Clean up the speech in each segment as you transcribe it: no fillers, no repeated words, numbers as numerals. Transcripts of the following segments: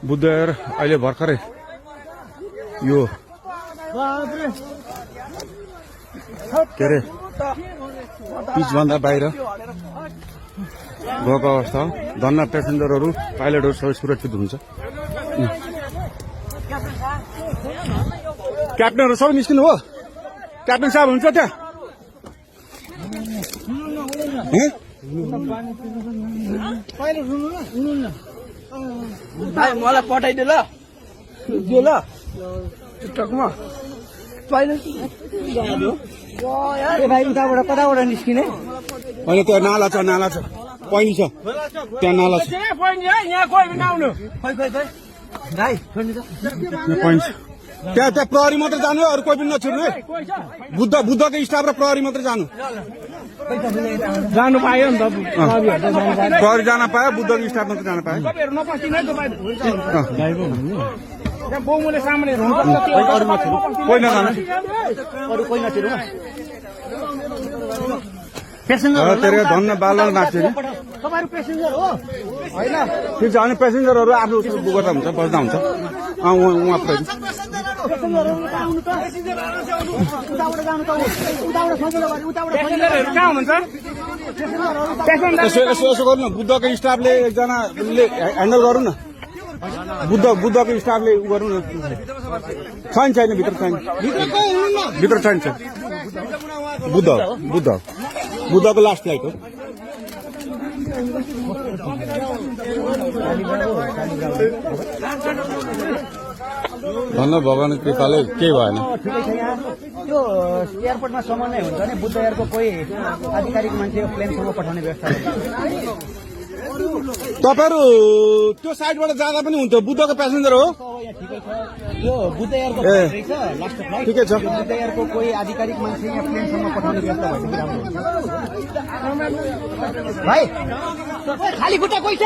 बुद्धविहार अहिले भर्खरै यो के अरे पिचभन्दा बाहिर गएको अवस्था हो। धन्न प्यासेन्जरहरू पाइलटहरू सबै सुरक्षित हुन्छ। क्याप्टनहरू सबै निस्किनु हो। क्याप्टन साहब हुन्छ त्यहाँ? मलाई पठाइदियो ल टिकटकमा भाइ उताबाट कताबाट निस्किने? होइन त्यो नाला छ, नाला छ, पैनी छ त्यहाँ, नाला छ, पैनी छ त्यहाँ। त्यहाँ प्रहरी मात्रै जानु है, अरू कोही पनि नछिर्नु है। बुद्धको स्टाफ र प्रहरी मात्रै जानु पायो नि त प्रहरी जान पायो, बुद्धको स्टाफ मात्रै जान पायो। कोही नजानु धन्न बालबाल माग्छ नि ठिक छ। अनि पेसेन्जरहरू आफ्नो गर्दा हुन्छ, बस्दा हुन्छ। उहाँ यसो गर्नु, बुद्धको स्टाफले एकजनाले ह्यान्डल गरौँ न। बुद्धको स्टाफले उ गरौँ न। छैन छैन, भित्र छैन, भित्र छैन। बुद्धको लास्ट फ्लाइट हो। धन्न भगवान कृपाले केही भएन। त्यो एयरपोर्टमा समन्वय हुन्छ नि, बुद्धविहारको कोही आधिकारिक मान्छे प्लेनसम्म पठाउने व्यवस्था तपाईँहरू त्यो साइडबाट जाँदा पनि हुन्थ्यो। बुद्धको प्यासेन्जर हो यो बुद्धविहारको ठिकै छ। बुद्धविहारको कोही आधिकारिक मान्छे यहाँ प्लेनसम्म पठाउने व्यवस्था भएपछि राम्रो हुन्छ। भाइ खाली खुट्टा कोही छ?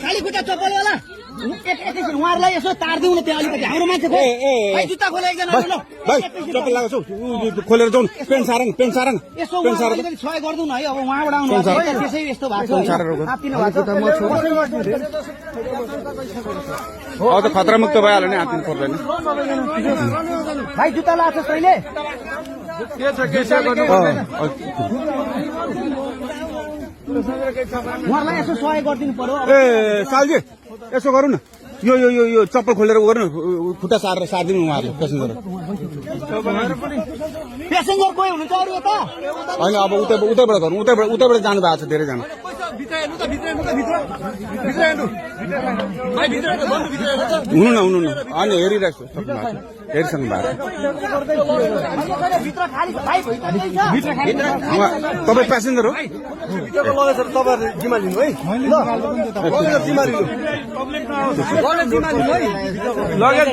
खाली खुट्टा चप्पलवाला एकैछिन उहाँहरूलाई यसो तारिदिउँ न त्यहाँ अलिकति। हाम्रो मान्छे जुत्ता खोले एकजना चप्पल लगाएको छु, खोलेर जाउँ। पेन्ट सार न, पेन्ट सार न, यसो अलिकति सहयोग गरिदिउँ न है। अब उहाँबाट आउनु त्यसै यस्तो भएको त खतरामुक्त भइहाल्यो नि, हातिनु पर्दैन। भाइ जुत्ता लगाएको छ तैँले? उहाँलाई यसो सहयोग गरिदिनु पर्यो। ए सालजी यसो गरौँ न, यो चप्पल खोलेर गर्नु, खुट्टा सारिदिनु उहाँहरूले पेसेन्जर। पेसेन्जर कोही हुनुहुन्छ अरू यता? होइन, अब उतैबाट गरौँ। उतैबाट जानु भएको छ धेरैजना। हुनु न, होइन हेरिरहेको छु, हेरिसक्नु भएको। तपाईँ प्यासेन्जर हो? तपाईँ जिम्मा लिनु है। लगेज